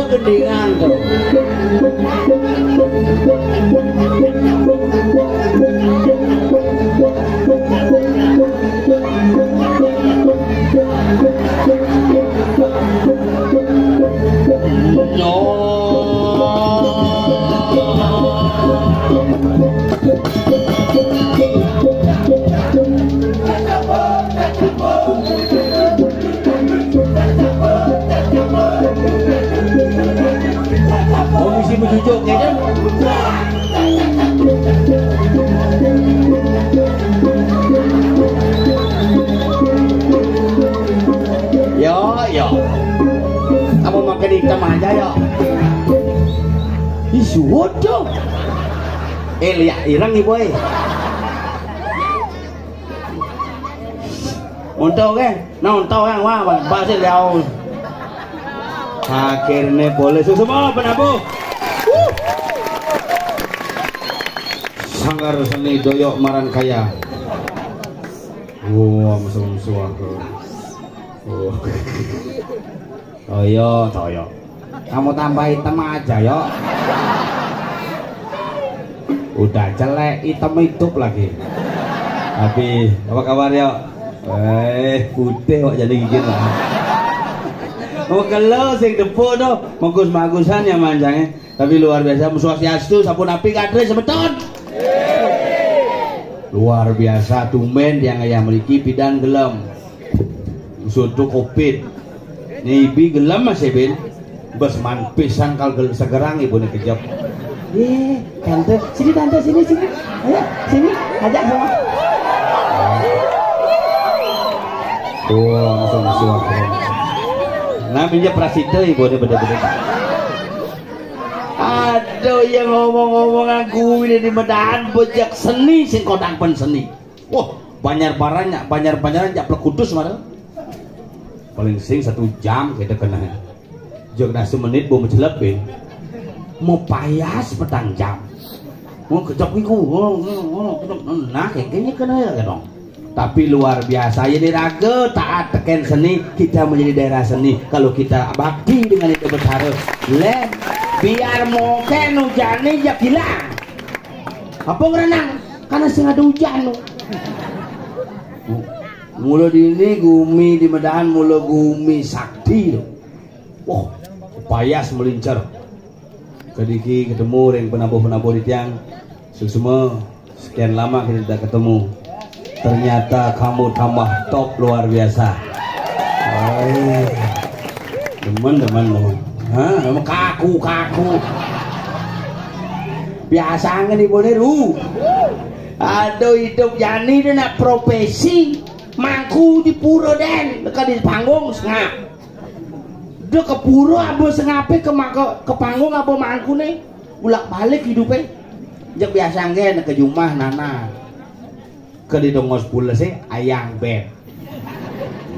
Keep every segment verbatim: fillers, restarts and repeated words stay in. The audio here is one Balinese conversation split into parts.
Gendingan to. Komisi mencucuk ya kan? Yo, yo. Kamu makan hitam aja yo. Ih, suwut dong. Eh, liak ireng nih, boy. Untuk ke? Nonton yang wah, Bang. Pasti liau. Akhirnya boleh susu mau penabuh. Sanggar seni doyok maran kaya. Wah, mesum suaka. Wah. Toyo, toyo. Kamu tambah hitam aja, yo. Udah jelek, hitam hidup lagi. Tapi, apa kabar, yo? Eh, putih kok jadi gigit lah. Oh, kalau sing depo tuh, bagus-bagusan ya manjangnya. Tapi luar biasa, swastiastu, sampun apik kadre semeton. Luar biasa, tumben yang ayah meriki pidan gelem. Suatu covid. Nibi gelem masih bin. Bes man pisan kal gel segerang ibu ni kejep. Eh, tante, sini tante, sini, sini. Ayo, sini, ajak sama. Wah, langsung suap. Nah, minjak prasida ibu ni bener-bener. Aduh, ya ngomong-ngomong aku ini di Medan bejak seni sing kodang pen seni. Wah, banyak barangnya, banyak banyaran jak plekutus marah. Paling sing satu jam kita kena. Jek dah semenit bom celepin. Mau payas petang jam. Mau kejap iku. Oh, oh, oh, kejap. Nah, kayaknya kena ya dong. Tapi luar biasa ya, diraga taat teken seni, kita menjadi daerah seni. Kalau kita bakti dengan itu besar, lem biar moke nujani ya hilang. Apa ngerenang? Karena sing ada hujan lo. Mula dini gumi di Medan, mula gumi sakti lo. Wah, payas melincer. Kediki ketemu ring penabuh-penabuh di tiang. Suksma, sekian lama kita tidak ketemu. Ternyata kamu tambah top luar biasa. Oi. Demen, demen, demen. Ha, memang kaku, kaku. Biasa angin ibu ni ru. Aduh, hidup jani dia nak profesi. Mangku di pura den, dekat di panggung sengap. Dia ke pura apa sengape ke, ke, ke panggung apa mangku ni. Bulak balik hidupe. Jek biasa angge ke jumah nana. Ke di dongos pula sih ayang beb.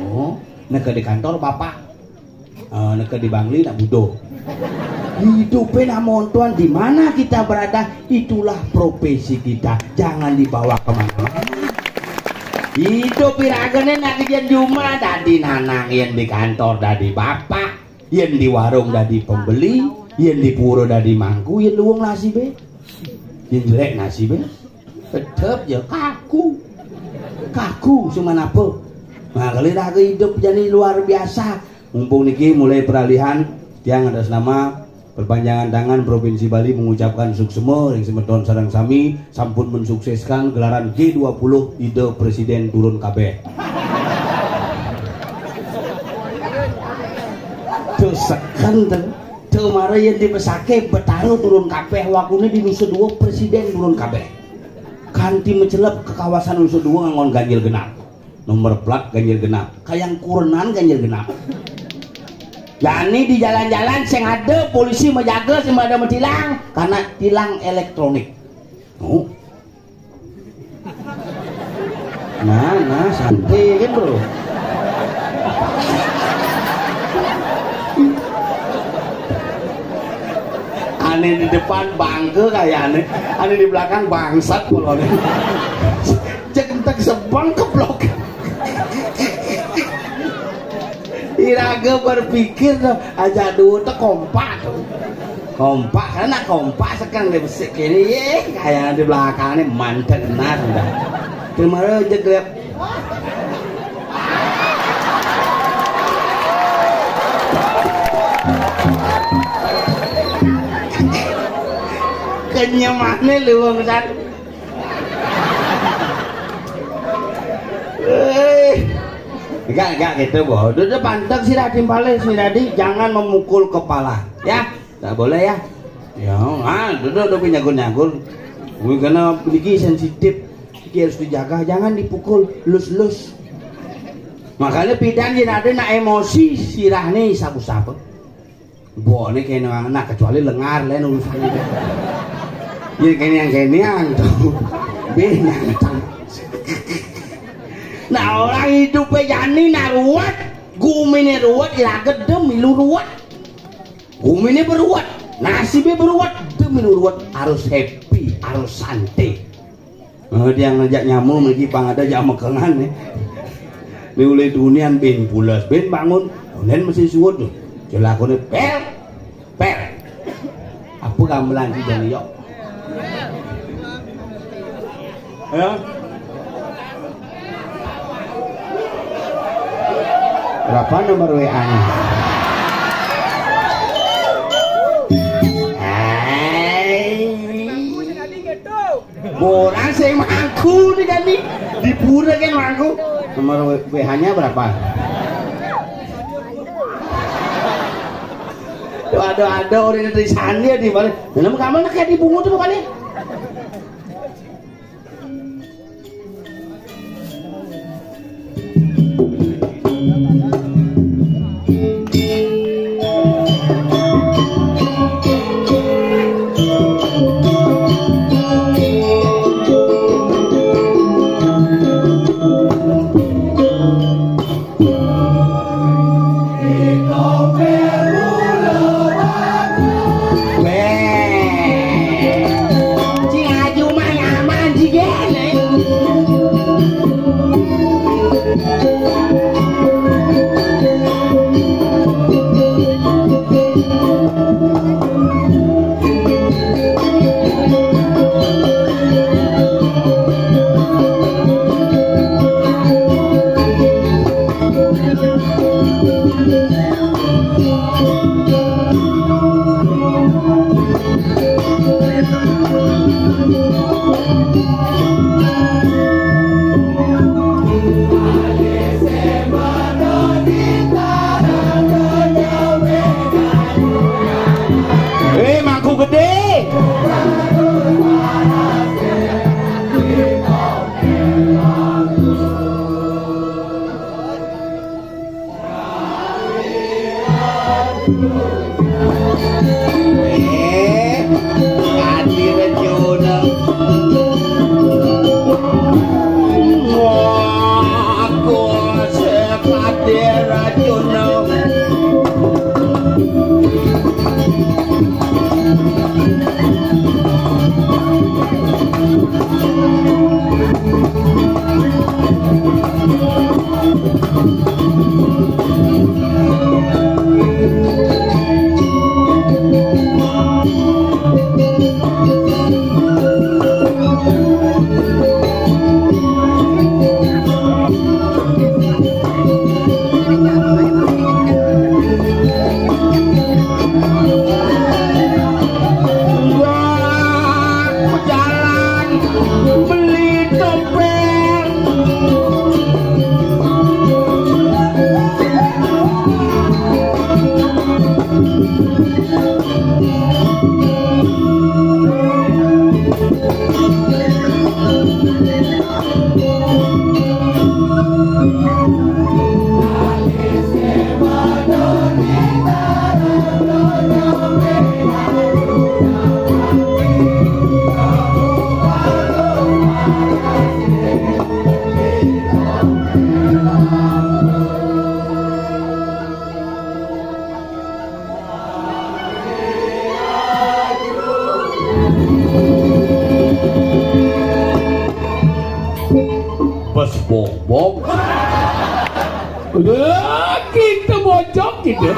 Oh, nak ke di kantor bapak. Eh, nak ke di Bangli nak budo. Hidupe nak montuan di mana kita berada, itulah profesi kita. Jangan dibawa kemana-mana. Hidup iragane nak kejadian jumah, dadi nanang, yen di kantor dadi bapak, yen di warung dadi pembeli, yen di pura dadi mangku, yen luwung nasibe. Yen jelek nasibe. Tetep ya kaku. Kaku cuma apa? Nah, kalau raga hidup jadi luar biasa. Mumpung niki mulai peralihan, tiang atas nama perpanjangan tangan Provinsi Bali mengucapkan suksema ring semeton sareng sami sampun mensukseskan gelaran G dua puluh Ida Presiden turun kabeh. Tuh seken tuh. Tuh mara yang dipesake Betara turun kabeh, wakune di Nusa Dua Presiden turun kabeh. Kanti mencelep ke kawasan Nusa Dua ngangon ganjil genap. Nomor plat ganjil genap. Kayang kurenan ganjil genap. Jani di jalan-jalan sing ada polisi menjaga, sing ada metilang karena tilang elektronik. Oh. Nah, nah, santai kan, Bro. Ane di depan bangke kayaknya, ane di belakang bangsat polone. Cek entek sebang keblok. Raga berpikir to, aja duwur to kompak to. Kompak, karena kompak sekarang dia besik ini, ye, kayak di belakangnya mantan benar udah. Kemarin aja gelap. Kenyemane lu, Bang San. Eh, enggak, enggak gitu, Bo. Duduk pantang sirah timpale, sirah di, jangan memukul kepala, ya. Enggak boleh, ya. Ya, ah, duduk, duduk nyagur-nyagur. Kuwi kena niki sensitif. Iki harus dijaga, jangan dipukul, lus-lus. Makanya pidan yen ada nak emosi, sirahne sapu-sapu. Mbokne kene, nah, kecuali lengar, lain urusan. Ya kene yang kene yang tuh. Benar. Nah, orang hidup yani nak ruwet, gumine ruwet, ya gedem milu ruwet. Gumine beruwet, nasibe beruwet, demi ruwet harus happy, harus santai. Oh, dia ngejak nyamuk lagi, bang, ada jak mekengan nih. Ini oleh dunian bin pulas, bin bangun, kemudian mesti suwut tuh. Celakone per, per. Apa gamelan sih jani, yok? Ya? Berapa nomor W A-nya? Hai. Ora sing mangku nih kan nih. Di pura kan mangku. Nomor W H-nya berapa? Aduh, aduh, aduh, orang dari sana di mana? Nah, nama kamu nak kayak dibungut tuh bukan nih? Eh, mangku gedé. Eh, Adi Rejuna. Wah, aku sekate Rejuna. Kita bojog gitu.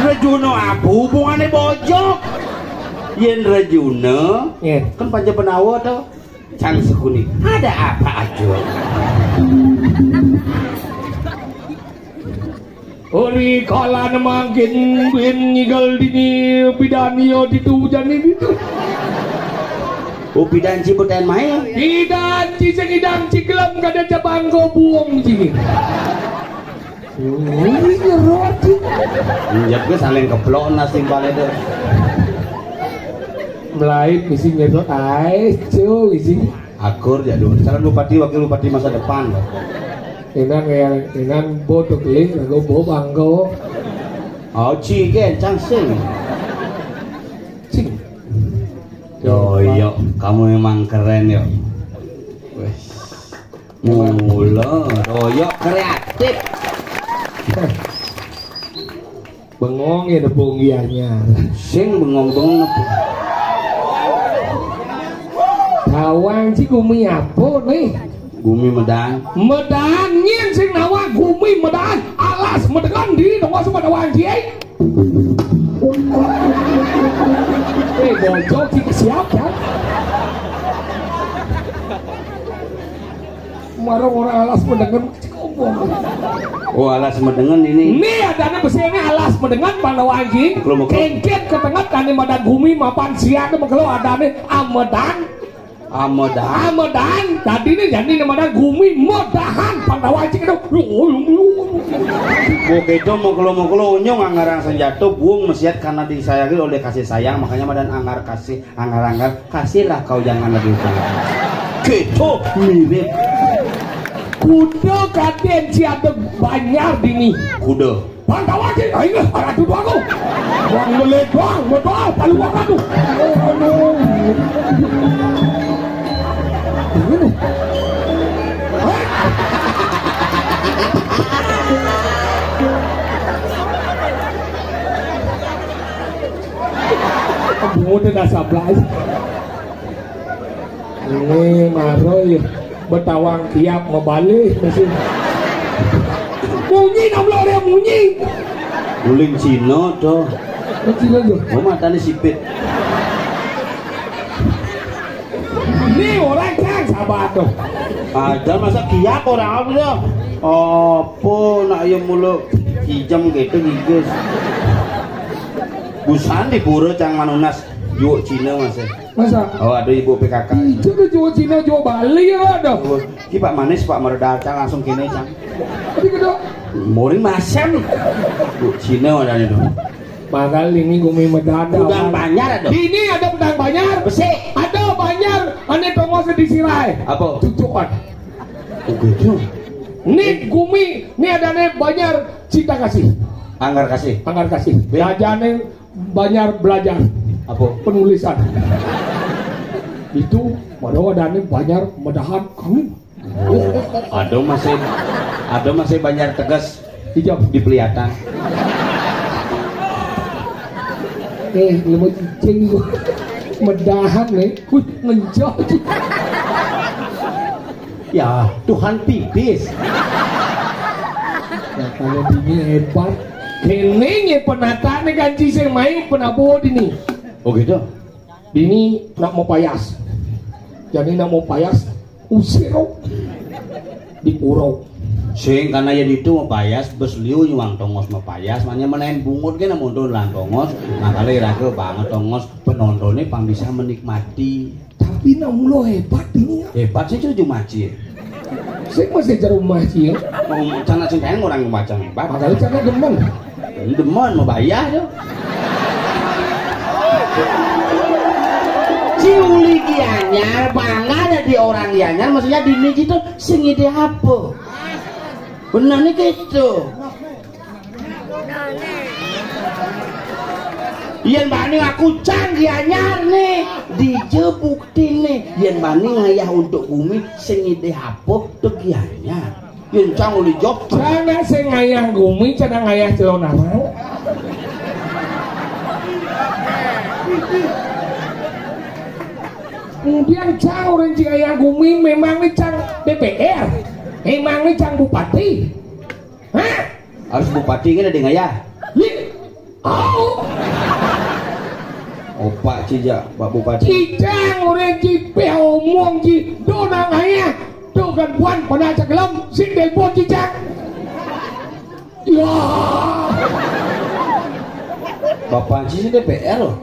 Rejuna apa hubungannya bojog? Yen rejuna, nggih, kan panca penawa to. Cang sekuni. Ada apa aja? Ori kalan mangkin bin nyigal dini pidan yo ditu jani ditu. Oh, pidan ci beten main. Pidan ci sing idang ci gelem kada cabang go buong ci. Wih, nyerot. Injak gue saling keplok nasi balik tuh. Melayu bisi nyerot, ai, cu, bisi. Akur ya dulu. Calon bupati, wakil bupati masa depan. Inang ya, inang bodoh keling, lagu bo banggo. Oh, ci, kencang sing. Cing. Doyok, kamu memang keren, yo. Wes. Mula, doyok kreatif. Bengong ya tepung gianya. Sing bengong-bengong apa? Tawang ci gumi apa nih? Gumi medan. Medan nyen sing nawang gumi medan. Alas medengan di nongos pada wanci, eh. Eh, bojog ci siap kan? Marang orang alas medengan. Oh, alas medengan ini. Ini adanya besi ini alas medengan pada wanci. Makelo, makelo. Kengkit ke tengah tani madan gumi mapan siat makelo adanya amedan. Amedan. Amedan. Tadi ini jadi ini madan gumi medahan pada wanci itu. Begitu makelo-makelo unyung anggarang senjata buung mesiat karena disayangi oleh kasih sayang, makanya madan anggar kasih. Anggar-anggar, kasihlah kau, jangan lagi utang. Gitu, mirip. Kuda kaden ci ada banjar dini. Kuda. Pantawa ci, ayo, arah duduk aku. Wang meledang, medal, palu wang aku. Bungut dah sablai. Ini maroi betawang tiap mebalik mesin. Munyi namlo dia munyi. Uling Cina to. Oh, Cina tu. Oh, matanya sipit. Ini orang kan sabar tu. Ada masa kiap orang apa dia? Apa nak ya mulu hijam gitu gigus. Busan di pura cang manunas. Juuk Cina masih. Masa? Oh, ada ibu P K K. Itu tu juuk Cina, juuk Bali ya ada. Oh, ki Pak Manis, Pak Meredar, cang langsung kene, cang. Tapi kedok. Muring masem. Juuk Cina ada itu. Bakal ini gumi medadak. Udang banjar ada. Ini ada udang banjar. Besi. Ada banjar. Ane tongos di sirai. Apa? Cucukan. Oh, gitu. Ini gumi, ini ada nih banjar cinta kasih. Anggar kasih. Anggar kasih. Be- Rajane banjar belajar. Apa? Penulisan. Itu padahal adanya banjar medahan kami. Oh, ada masih, ada masih banjar tegas hijau di Peliatan. Eh, lu mau cicing gua. Medahan nih, wih, ngencok. Ya, Tuhan pipis. Nah, kalau ini hebat. Ini nih penataannya kan sing main penabuh ini. Oh gitu. Dini nak mau payas. Jadi nak mau payas usiro di puro. Sing karena ya itu mau payas bes liu nyuang tongos mau payas makanya menain bungut kan mau tuh lang tongos makanya raga banget tongos penontonnya pang bisa menikmati. Tapi nak mula hebat ini ya. Hebat sih cucu maci. Sing masih jero rumah ci ya. Cana cintanya orang macam hebat. Padahal cana demen. Demen mau bayar ya. Ci uli Gianyar bangga jadi orang Gianyar maksudnya dini gitu sing ide apa? Bener nih gitu. Yen bani aku cang Gianyar nih, dije buktine yen bani ngayah untuk bumi sing ngidih apuh to Gianyar. Yen cang uli Jogja. Cana sing ngayah gumi, cana ngayah celonarang. Kemudian cang orang cing ngayah gumi memang nih cang D P R, memang nih cang bupati. Hah? Harus bupati kan ada ngayah. Li, au. Opak cijak Pak Bupati. Cijang orang cipeh omong ci do nang ayah. Do kan puan pernah cekelem sing depon cijang. Ya. Bapak ci D P R loh.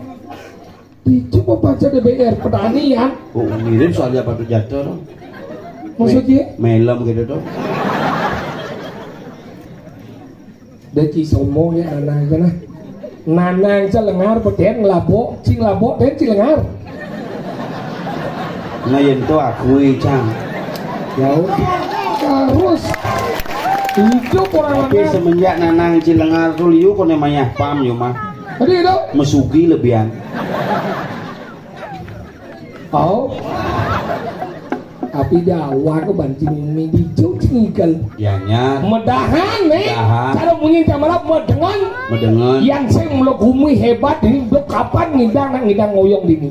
Itu bapak C D B R petani ya. Oh, mirip soalnya Pak Jatuh loh. Maksudnya? Melem gitu tuh. Dadi somo ya nanang kana. Nanang ca lengar peden nglabok, ci nglabok den ci lengar. Nah, yen to akui, Cang. Ya udah, harus. Hidup orang. Tapi lengar. Semenjak nanang ci lengar tuh liu kone mayah pam yo mah. Tadi itu. Mesugi lebihan. Oh. Tapi dawa ke banting mi dijuk ngikel. Ya nya. Medahan nih. Medahan. Cara bunyi camalap medengan. Medengan. Yang sing melok gumi hebat ini dok kapan ngidang nak ngidang ngoyong dini.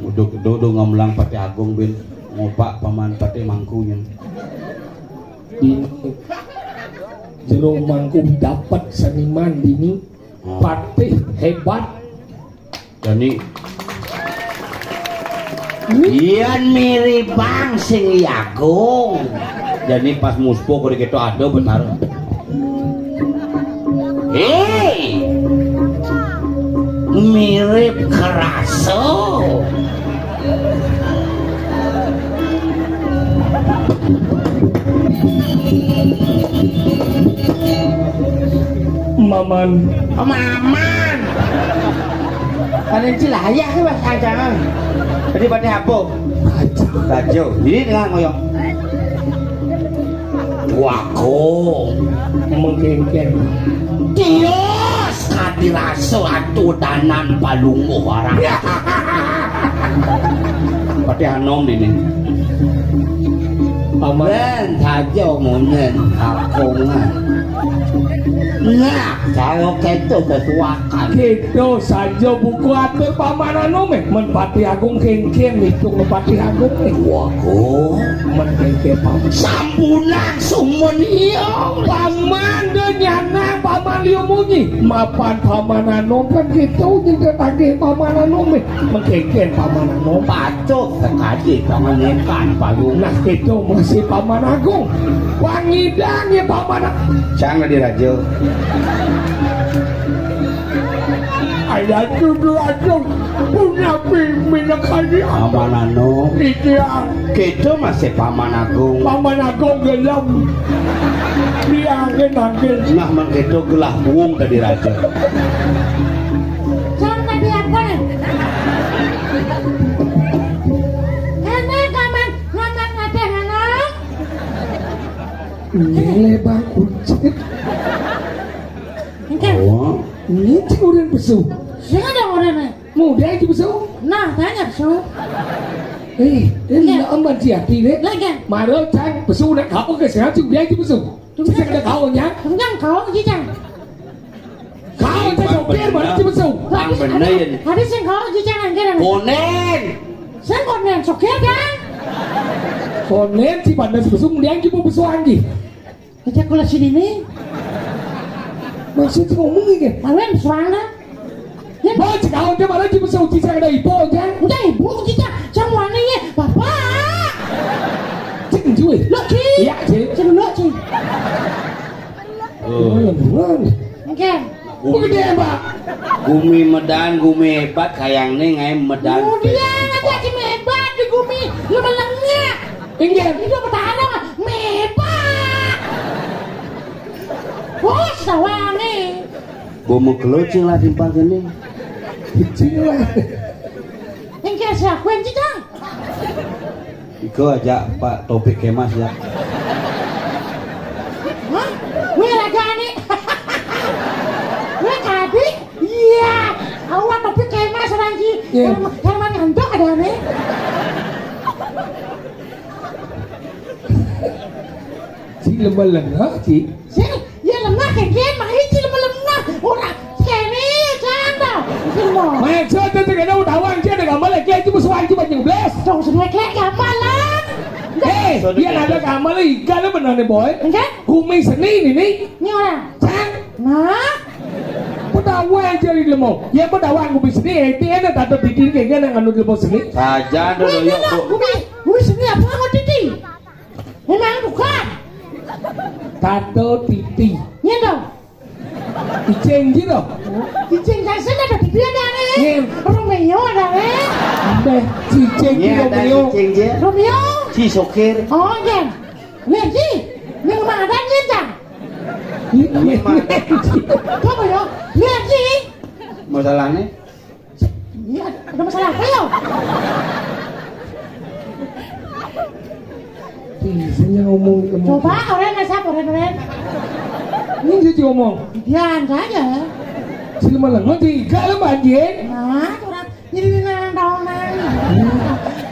Udah udah udah ngamlang Patih Agung bin ngopak paman Patih Mangkunya. Dini. Jero Mangku dapat seniman dini. Patih hebat. Jani. Yan mirip bang sing yagung. Jani pas muspo kore keto ada benar. Hei. Mirip keraso. Maman. Oh, Maman. Paling cilayah ki, Mas, kancangan. Jadi pada apa? Bajo. Bajo. Ini tengah ngoyong. Wako. Mengkengkeng. Tios kadi rasa atudanan palungguh orang. Patih Anom ini. Paman. Ben saja munen akongan. Nah, kalau keto sesuakan. Keto saja buku atur Paman Anom eh. Men Patih Agung kengkeng itu nge Patih Agung eh. Waduh. Men kengkeng Paman. Sampunang sumun iya. Paman de nyana Paman liu munyi. Mapan Paman Anom kan gitu, jadi tagih Paman Anom eh. Mengkengkeng Paman Anom. Patuh sekali Paman Ekan Palung. Nah, itu masih Paman Agung. Wangidang ya Paman Agung. Cang diraja. Ayah tuduh aja. Punya pimpin kali. Paman Anom. Iya. Kita masih Paman Agung. Paman Agung gelem. Dia angin-angin. Nah, mengkito gelah buung tadi raja. Cang tadi apa nih? Enak aman, ngamak ngadeh anak. Ini bang kucit. Enggak. Oh. Ini cik urin pesu. Sing ada orangnya. Muda aja pesu. Nah, tanya pesu. Eh, ini amban si hati deh. Lagi. Maro cang pesu nak kau ke sana cik dia aja pesu. Cik ada kau nya. Enggak kau aja cang. Kau cang sopir mana cik pesu. Bang bener. Ada sing kau aja cang angker. Konen. Sing konen sopir kan? Konen si pandai pesu kemudian cik pesu anggi. Aja kula sini nih. Maksud ngomong iki? Kalian suara. Ya, bawa cek awak dia malah cuma sauti saya ada ibu aja. Udah ibu kita, cang mana ya? Bapak. Cek jual. Lo ki. Iya, cek. Cek lo ki. Oh. Mana? Oke. Gumi, gumi medan, gumi hebat, kayang nih ngai medan. Kemudian ada di hebat di gumi, lu melengnya. Inggih. Itu petara mah hebat. Oh, sawane. Bomo kelocing lah timpang kene. Kecil lah. Inggih siapa yang cicang? Iku aja Pak Topik Kemas ya. Hah? Wih lagane. Wih tadi? Iya. Awak Topik Kemas lagi. Iya. Herman Ngantuk ada nih. Si lemah lengah, si. Sing, ya lemah kengken, mah iki lemah-lemah. Ora kene, jangan. Sing mau. Main shot itu kena udawan, dia ada gambar lagi, itu musuhan, itu banyak belas. Dong, sebenarnya kayak gamelan. Hei, Yen ada kamar igal benar nih, Boy. Enggak? Gumi seni ini nih. Ini orang. Sang. Nah. Pedawa aja di lemo. Ya pedawa gumi seni, itu enak tato titi kayak gini yang anu lemo seni. Saja dulu yuk, Bu. Gumi, gumi seni apa mau titi? Memang bukan. Tato titi. Iya dong. Icing gitu. Icing kasih ada di dia ada nih. Iya. Romeo ada nih. Ambeh, si Icing Iya, ada Romeo. Icing, Ji. Romeo. Si sopir. Oh, iya. Lihat, Ji. Yang mana ada nih, Jang? Iya, iya. Coba ya. Lihat, Ji. Masalahnya? Iya, ada masalah apa ya? Biasanya ngomong lemah. Coba, orang nggak siapa, orang, orang. Ini dia ngomong. Dia aja ya. Si lemah lemah tiga lah, Mbak Jin. Nah, orang jadi nang tahu nang.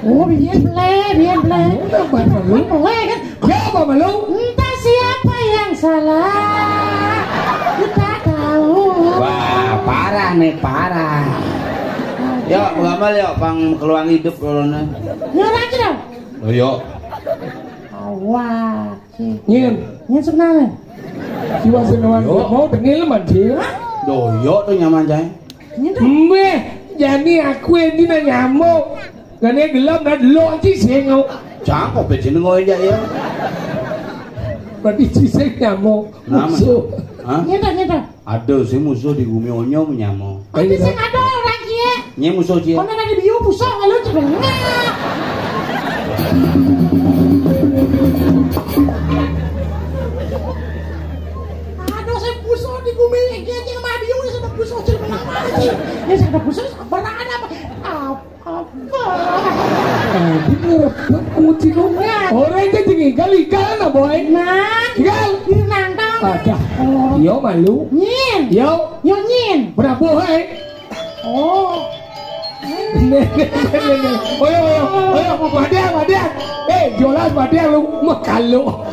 Oh, biar beli, biar beli. Udah, Mbak, Mbak. Beli kan? Ya, Mbak Malu. Entah siapa yang salah. Kita tahu. Wah, parah nih, parah. Yuk, gambar yuk, pang keluang hidup kalau nih. Nyuruh aja dong. Oh, yuk. Awak. Nyin. Nyin sebenarnya. Siwa sing ngewang Yo. Mau tengil man, Ji. Doyok tuh nyaman, Jai. Nyin tuh. Mbeh, jani aku ini nang nyamuk. Gane gelem nang delok iki sing. Cang kok bejene ngoyo ya. Berarti ci sing nyamuk. Nama? Musuh. Hah? Nyin tuh, nyin tuh. Aduh, sing musuh di gumi onyo nyamuk. Tapi sing ada orang kie. Nye musuh cie. Ono nang biu musuh lalu cengak. Aduh, sing musuh di gumi iki iki mah biu wis ada musuh cengak lama iki. Ya ada musuh sabaran apa? Apa? Eh, bener, muji lu. Ora iki jenenge kali kan, Boy? Nah, Gal. Nang tau. Ada. Oh. Yo malu. Nyin. Yo. Yo nyin. Berapa, hei? Oh. Nih, nih, nih, nih, nih. Oyo, oyo, oyo, Madiang, Madiang. Eh, jolas Madiang lu, makalo.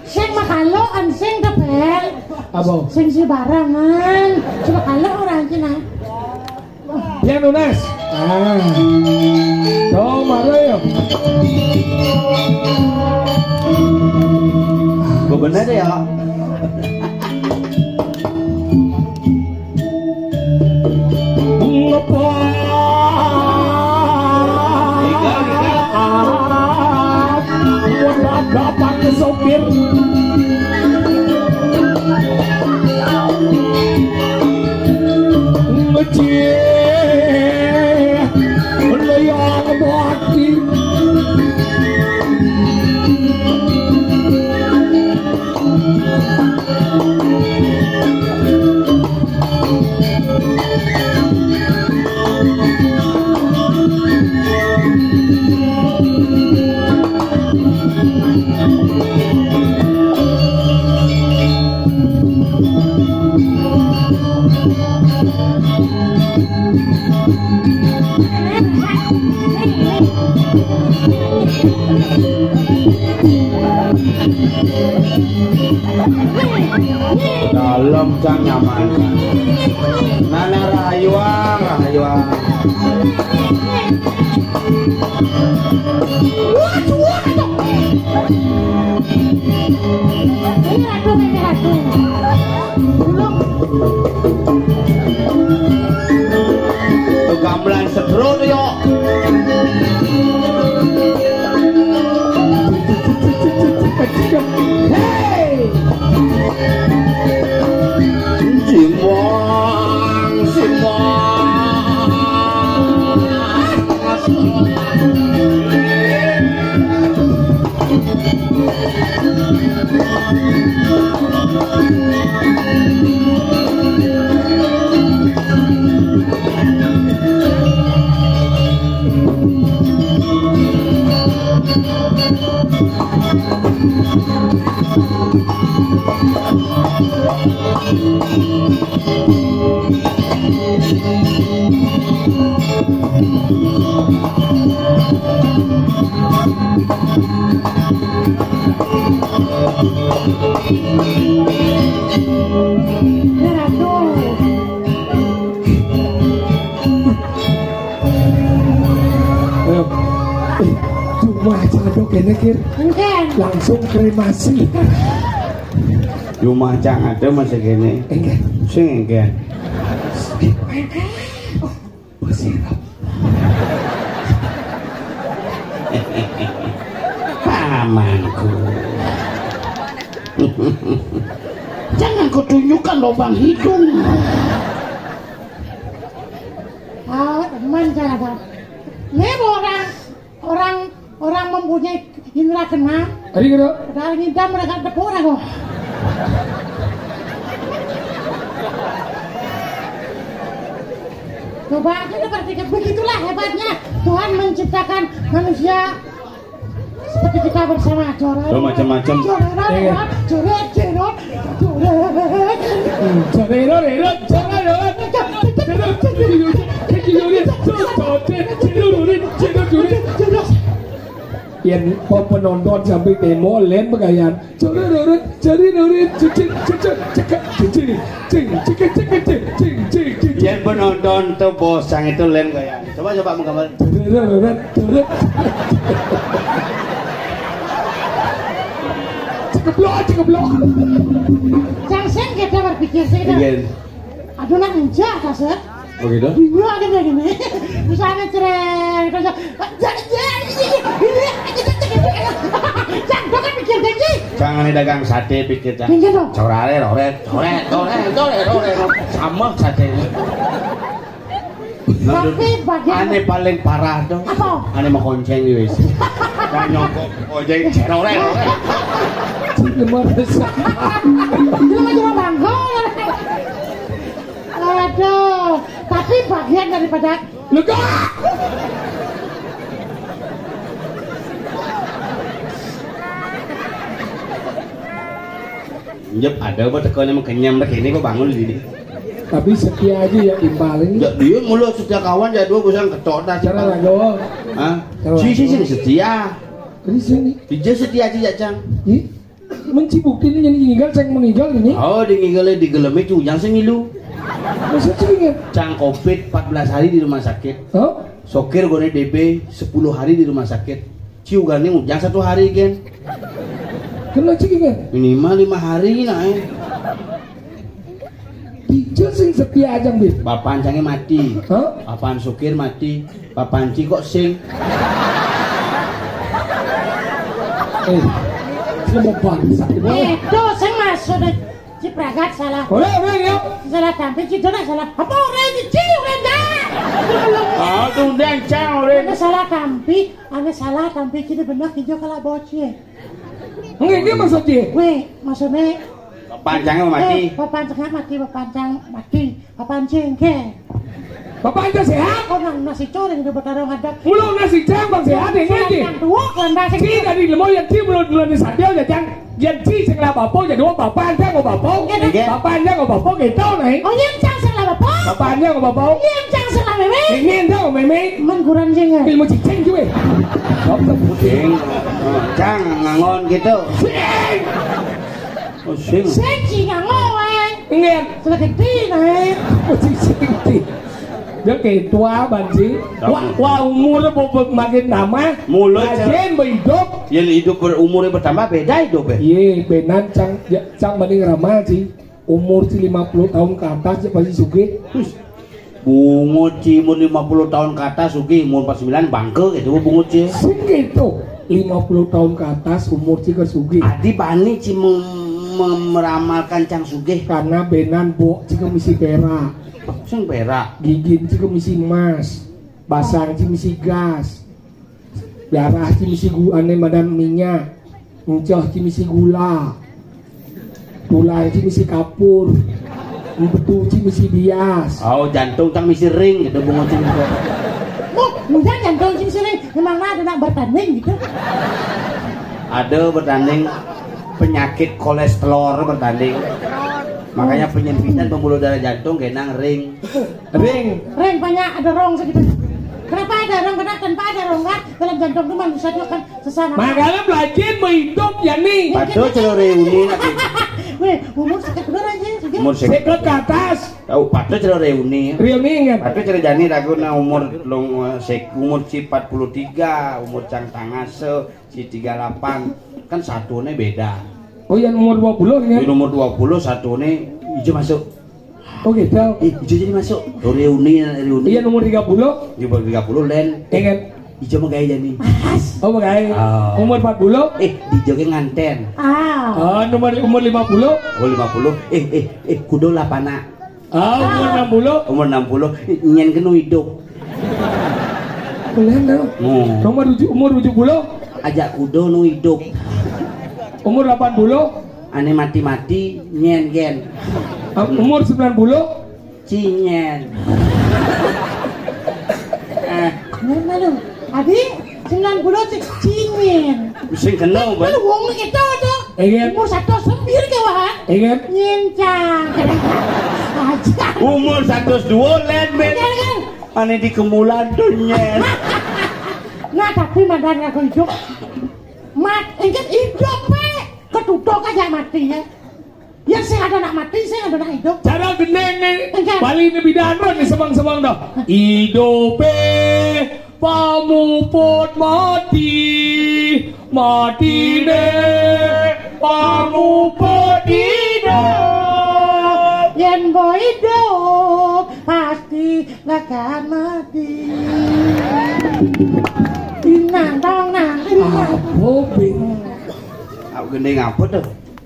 Sing makalo, an sing tebel. Apa? Sing si barangan. Coba kalau orang Cina. Dia nunas. Ah. Tuh, mari. Bener ya. Ngepas. Ngepas sopir. Ngecil. Leyang mati. Dalam cang nyaman. Nana rayuang, rayuang. Ini ratu, ini ratu. Gamelan sedro to yo. Hei! Simang, simang. Ayo. Eh, cuma jangan Tuh kene kir. Engken. Langsung kremasi. Rumah cang ada masih kene. Engken. Sing engken. Masih. Pamanku. Jangan kau tunjukkan lubang hidung. Ah, teman saya ada. Ini orang, orang, orang mempunyai indra keenam. Ari kira? Padahal ngidam mereka tepuk aku. Coba kita berpikir, begitulah hebatnya Tuhan menciptakan manusia seperti kita bersama. Jorok. Lo macam-macam. Jorok, jorok, jorok, jorok, jorok. Jorero, rero, jorero. Yen penonton sampai demo, len pegayan. Jorero, jorero, cicit, cicit, cekek, cicit, cing, cekek, cekek, cing, cing, cing, cing. Yen penonton tuh bosang itu len kayak. Coba, coba menggambar. Jorero, jorero. Cekeblok, cekeblok. Cang sing kita berpikir sih, dah. Iya. Aduh, nak enjak, Kak, Sir. Oh, gitu? Iya, ada kayak gini. Misalnya, cereng, terus, jadi, jadi, ini, ini, ini, ini, ini. Cang, gua kan pikir janji. Jangan dagang sate, pikir, Cang. Iya, dong. Corare, rore, core, core, core, core. Sama sate. Tapi bagian ane paling parah tuh. Apa? Ane mau konceng di W C. Kan nyokok konceng, cerore, rore. Cuma resah. Lu mah cuma bangkol. Aduh, tapi bagian daripada. Lu kok? Jep, ada apa teko nih, kenyam deh ini, kok bangun di sini? Tapi setia aja ya, timpalin. Ya, dia mulu setia kawan, ya, dua bosan ketok dah. Cara lagu. Hah? Cara si si lagu. Si setia. Di sini. Dia setia aja ya, Cang. Ih, mencibuk ini yang meninggal, yang meninggal ini. Oh, di ngigale di gelem itu, yang sing ngilu. Maksud sih, ya? Cang covid empat belas hari di rumah sakit. Oh? Sokir gone D B sepuluh hari di rumah sakit. Ciugane ngujang satu hari, Gen. Kena cik, Gen? Minimal lima hari, nah, eh. Tiga sing setia aja, Bit. Bapak ancangnya mati. Hah? Bapak sokir mati. Bapak anci kok sing. Eh, semua bangsa. Eh, tuh, sing masuk deh. Cipragat salah. Ora, ora, ya. Salah tampi, Ci, ora salah. Apa ora ini, Ci, ora enggak? Ah, tuh, udah, Cang, ora. Ane salah tampi, ane salah tampi, Ci, bener, Ci, kalau bocil. Enggak, ini maksudnya. Weh, maksudnya. Bapak ancangnya mati. Eh, bapak ancangnya mati, bapak ancang mati, bapak ancing, ke. Bapak ancang sehat? Oh, nang nasi coreng itu bertarung ada. Mulu nasi cang, Bang, sehat, ini, Ci. Yang dua, kelas nasi. Ci, dari lemo ya, Ci, belum, belum disadar ya, Cang. Yen Ci sing lah apa-apa, ya dua bapak aja mau apa-apa. Iya, Dek. Bapak aja mau apa-apa, gitu, nih. Oh, yen cang sing lah apa-apa? Bapak aja mau apa-apa. Yen cang sing lah meme. Ini enda mau meme. Men kurang sing, ya. Ilmu cicing juga. Kok sebutin? Cang ngangon gitu. Sing. Oh, sing. Sing, sing ngangon, eh. Iya. Sudah gede, nih. Oh, cicing. Dia kayak tua, Banci. Wah, wah, umur makin tambah. Mulut, Cang. Ajen hidup. Yen hidup berumur bertambah, beda hidup, eh. Iya, benan, Cang. Ya, Cang mending ramah, Ci. Umur, Ci, lima puluh tahun ke atas, Ci, pasti sugih. Bungut, Ci, umur lima puluh tahun ke atas, sugih. Umur empat sembilan, bangke, gitu, bungut, Ci. Sing gitu. Lima puluh tahun ke atas, umur, Ci, ke sugih. Adi bani, Ci, mem-, mem-, meramalkan Cang sugih. Karena benan, Bok, Ci, ke misi perak. Sing perak. Gigin, Ci, ke misi emas. Basang, Ci, misi gas. Darah, Ci, misi gu-, ane, madan minyak. Encoh, Ci, misi gula. Tulang, Ci, misi kapur. Empedu, Ci, misi bias. Oh, jantung, Cang, misi ring, gitu, bungut, Ci. Oh, mudah jantung, Ci, misi ring. Memang ada nak bertanding, gitu. Ada bertanding penyakit kolesterol bertanding. Makanya penyempitan pembuluh darah jantung genang ring. Ring. Ring banyak ada rong segitu. Kenapa ada rong? Karena tanpa ada rong kan dalam jantung itu manusia itu akan sesana. Makanya belajar hidup ya nih. Betul, celur reuni nanti. Weh, umur sekian bener aja, sudah. Umur sekian. Sekian ke atas. Tahu, patut cara reuni. Reuni, ingat. Patut cara jani ragu na umur long, eh, sek-, umur si empat puluh tiga, umur cang tangase, si tiga lapan. Kan satune beda. Oh, yang umur dua puluh, ingat. Yang umur dua puluh, satune ijo masuk. Oh, gitu. Eh, ijo jadi masuk. Oh, reuni, reuni. Yang umur tiga puluh? Yang umur tiga puluh, Len. Ingat. Ijo mah gaya jani. Oh, gaya. Oh. Umur empat puluh? Eh, di joge nganten. Ah. Oh, nomor umur lima puluh? Oh, lima puluh. Eh, eh, eh, kudo lapana. Ah, umur enam puluh? Umur enam puluh. Nyen kenu hidup. Kalian tahu? Hmm. Nomor tujuh, umur tujuh puluh? Ajak kudo nu hidup. Umur delapan puluh? Ane mati-mati, nyen gen. Ah, umur sembilan puluh? Cinyen. Eh, nyen malu. Adi, sembilan puluh ci-, cinyen. Sing kenal, Bang. Kan wong kita ada. Iya. Umur satu sempir ke, Wak? Iya. Nyencang. Aja. Umur satu dua, Len, Ben. Iya, kan? Ane di kemulan tuh, nyen. Nah, tapi madan aku hidup. Mat, engket hidup, Pe. Ketutuk aja mati, ya. Ya, sing ada nak mati, sing ada nak hidup. Cara gendeng nih. Enggak. Bali ini bidan ron nih, semang-semang dah. Idupe pamuput mati, matine pamuput hidup. Yen mbok hidup, pasti bakal mati. Inang, tong, nang, inang. Apa, Bing? Aku gendeng apa tuh?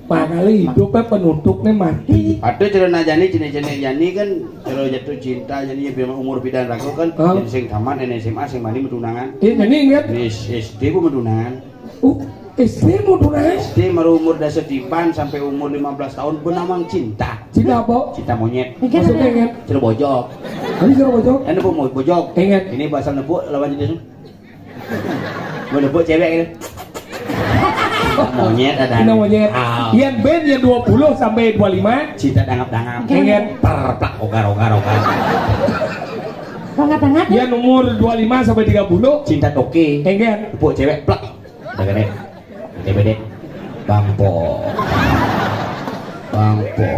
Makanya hidupnya penutupnya mati. Ada cerita jani, jenis-jenis jani kan, kalau jatuh cinta, jani ya, biar umur bidan ragu kan, hah? Jadi sing tamat, nenek S M A, sing mani metunangan. Iya, jadi ingat. Ini S D pun metunangan. Uh, S D metunangan? S D baru umur dasar tiban sampai umur lima belas tahun, benamang cinta. Cinta apa? Cinta monyet. Maksudnya, ingat? Cerita bojok. Tadi cerita bojok? Ini mau bojok. Ingat. Ini bahasa nebuk, lawan jenis. Mau nebuk cewek gitu. Monyet ada. Cinta monyet. Ah. Yang band yang dua puluh sampai dua lima. Cinta dangap-dangap. Ingat. Terplak, ogar, ogar, ogar. Banget-banget, ya? Yang umur dua lima sampai tiga puluh. Cinta toke. Ingat. Nebuk cewek, plak. Udah gede. Gede, gede. Bangpo. Bangpo.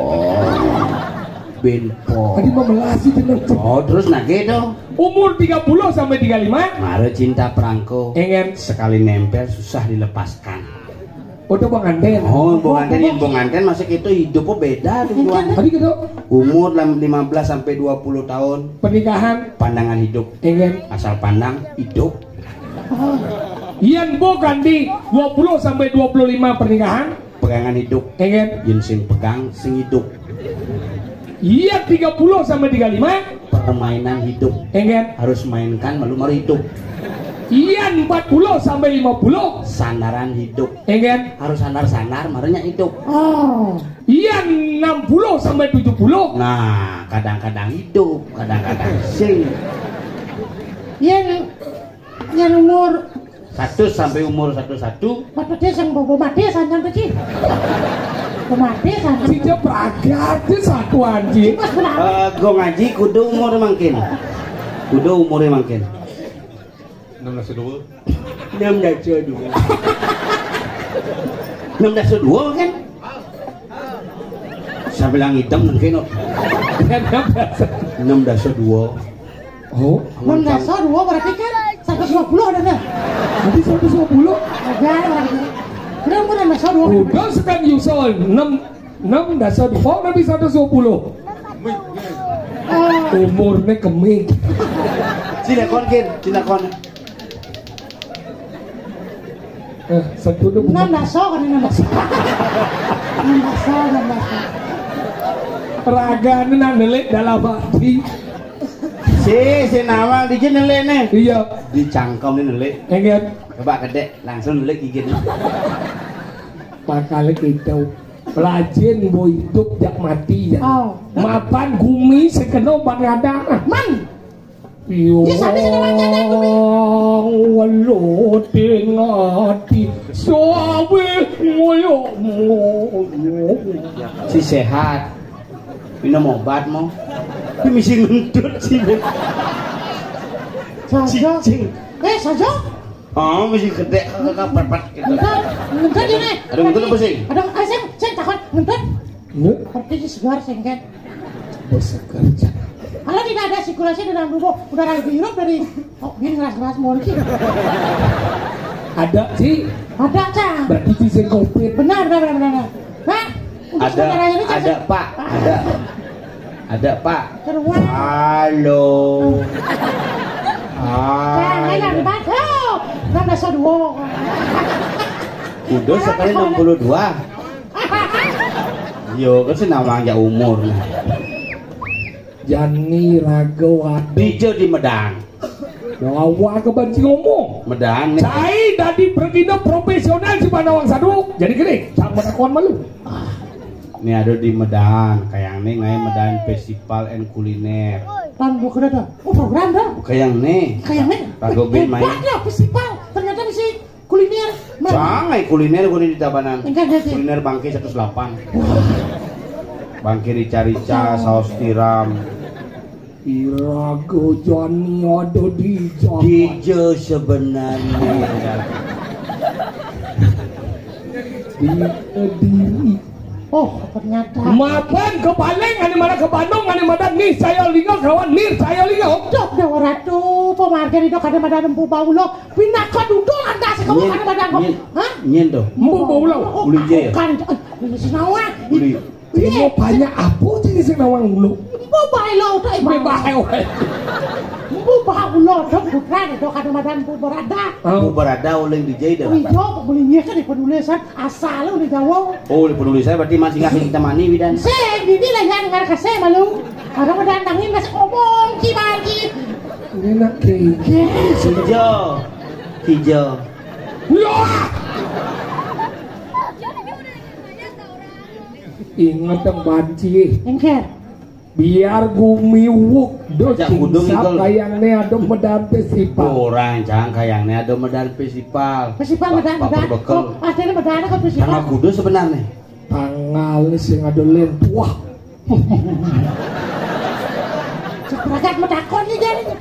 Binpo. Tadi mau melasi, jelas. Oh, terus nah gitu. Umur tiga puluh sampai tiga lima. Mare cinta perangko. Ingat. Sekali nempel susah dilepaskan. Udah pengantin. Oh, pengantin, pengantin masih itu hidupnya beda tuh, Tuan. Tadi gitu. Umur lam-, lima belas sampai dua puluh tahun. Pernikahan. Pandangan hidup. Ingat. Asal pandang, hidup. Yen mbok ganti dua puluh sampai dua puluh lima pernikahan. Pegangan hidup. Ingat. Yen sing pegang, sing hidup. Yen tiga puluh sampai tiga lima. Permainan hidup. Ingat. Harus mainkan, malu-malu hidup. Yen empat puluh sampai lima puluh. Sandaran hidup. Ingat. Harus sandar-sandar, marenya hidup. Oh. Yen enam puluh sampai tujuh puluh. Nah, kadang-kadang hidup, kadang-kadang sing. Yen, yen umur satu sampai umur satu satu. Bapak dia yang bobo mati, sanjang kecil. Bobo mati, sanjang. Tidak beragam, dia satu anjing. Mas, benar. Eh, gong ngaji, kudu umur mangkin. Kudu umur mangkin. Enam belas dua. Enam belas dua. Enam belas dua kan? Sampai lang hitam mungkin, kok. Enam belas dua. Oh, enam belas dua berarti kan seratus dua puluh ada nggak? Nanti seratus dua puluh. Ada, berarti. Berapa enam belas dua? Udah sekian nyusul. Enam, enam dasar dua, nanti seratus dua puluh. Eh. Umurnya kemik. Sila kon, Kin, sila kon. Eh, satu tu. Enam dasar kan, enam dasar. Enam dasar, enam dasar. Ragane nak nelik dalam hati. Si, si nawang di sini nelik nih. Iya. Di cangkem ini nelik. Ingat. Coba kedek, langsung nelik gigit. Pakale kita. Rajin mbok hidup jak mati ya. Oh. Mapan gumi sekeno ban ada. Man. Yo. Ya, sampai sekeno ban ada gumi. Welut ing ati. Sawi ngoyo. Si sehat. Minum obat mau. Tapi mesti ngentut sih. Saja. Cicing. Eh, saja. Oh, mesti gede, kakak, kakak, perpat gitu. Ngentut, ngentut ini. Ada ngentut apa sih? Ada, eh, sing, sing takut ngentut. Iya. Seperti si segar sing kan. Bos kerja. Kalau tidak ada sirkulasi dalam tubuh, udara lebih hirup dari, oh, ini ngeras-ngeras mulu sih. Ada sih. Ada, Cang. Berarti bisa covid. Benar, benar, benar, benar. Hah? Untuk ada, saudaranya ini, ada, Cang. Pak. Ah. Ada. Ada, Pak. Keluar. Halo. Cang, ayo, ah, dibantu. Nambah so dua. Udah sekali enam puluh dua. Yo, kan sih nawang ya umur. Jani raga waduh. Dija di Medan. Lawa ke banci ngomong. Medan nih. Cai dadi pergina profesional si Panawang Sadu. Jadi gini, cang penakon malu. Ini ada di Medan, kayak nih ngae Medan Festival and Kuliner. Pan buku dah. Oh, program dah. Kayak nih. Kayak nih. Raga bin main. Hebat ya festival. Ternyata bisa kuliner. Jangan kuliner gue di Tabanan. Enggak, enggak, sih. Kuliner bangke seratus delapan. Bangke rica-rica, saus tiram. Iraga jani ada di Jakarta. Dija sebenarnya. Di Kediri. Oh, ternyata. Mapan kepaling ane mana ke Bandung, ane madan niscaya linga kawan niscaya linga. Cok Dewa Ratu, pemarga itu kada madan empu baulo. Pinaka dudul anda sekamu kada madan kok. Hah? Nyen tuh. Empu baulo. Uli je ya? Kan, eh, ini sinawa. Uli. Iya. Ini banyak apa jenis yang nawang ulo? Empu baulo tuh, eh, baulo. Empu baulo tuh, bukan itu kada madan empu berada. Empu berada uling di jai dah. Uli jo, belinya kan di penulisan. Asal lu udah jauh. Oh, udah penulis saya berarti masih ngasih kita mani, Widan. Sing, dini lah yang ngarep kasih malu. Orang udah nangin masih ngomong, ki bagi. Ini nak ki. Kijo. Kijo. Wah! Ingat yang banci. Engker. Biar gumiwuk do. Cak kudung cingsap ikal. Kayang ne ado medan festival. Orang cang kayang ne ado medan festival. Festival medan, medan. Bekel. Oh, ada medan apa festival? Tanggal kudu sebenarnya. Tanggal sing ado lentuah. Sepragat metakon nih jadinya.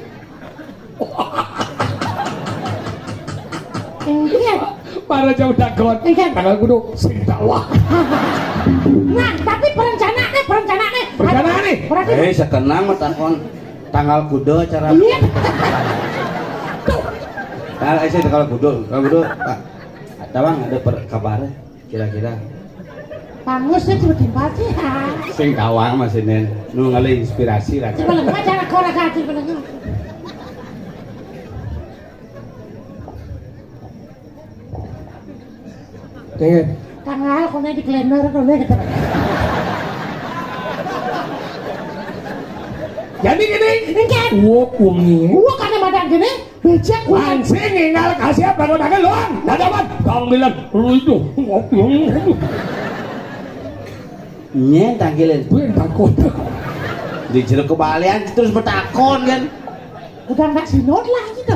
Iya. Para jauh dagon. Iya. Tanggal kudu sing dakwah. Nah, tapi perencana nih, perencana nih. Perencana nih. Berarti eh, sekenang metakon tanggal kudu acara. Iya. Tuh. Nah, eh, saya tanggal kudu, tanggal kudu, Pak. Tawang ada per, kabar. Kira-kira. Pangus ya tiba-tiba sih. Sing kawang masih nen. Nu ngalih inspirasi lah. Coba lagi acara kau lagi coba lagi. Tanggal kau naik di kalender kau naik. Jadi gini. Enggak. Wok wengi. Wok ada madan gini. Becek, Wan. Sing ninggal kasih apa kau tangan luang? Dadaman. Panggilan. Lu itu. Nyen tanggilan. Gue yang takut. Di jero kebalian terus bertakon kan. Udah nggak sinot lah gitu.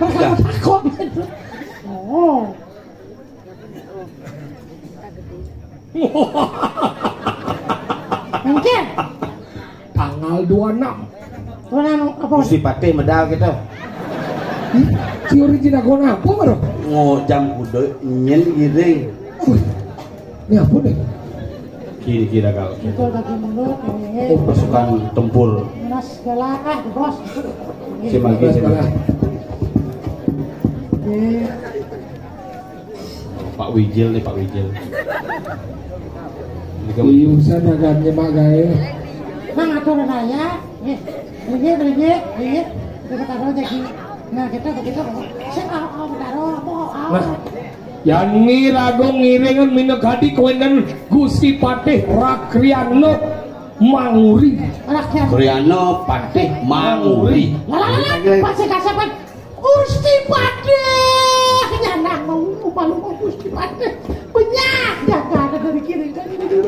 Pertama takon gitu. Oh. Mungkin. Tanggal dua enam. Dua enam apa? Gusti Patih medal gitu. Ciuri Cina kona apa baru? Ngo jam kuda nyen giring. Ini apa nih? Kiri kira kalau. Itu lagi mulut ini. Oh, pasukan tempur. Mas galak ah, bos. Si Magi, si Magi. Pak Wijil nih, Pak Wijil. Ini kan Iyusan agak nyemak gawe. Mang atur raya. Nih, ini, ini, ini. Kita taruh jadi. Nah, kita begitu. Sing, au, au, taruh, apa, au. Nah, yang ngiragung ngiringan minegadi kewenden Gusti Patih Rakriano Manguri. Rakriano. Kriano Patih Manguri. Lah, lah, lah, lah. Pasti kasapan. Gusti Patih, nyanang mau lupa-lupa Gusti Patih. Benyah, jaga ada dari kiri, dari kiri.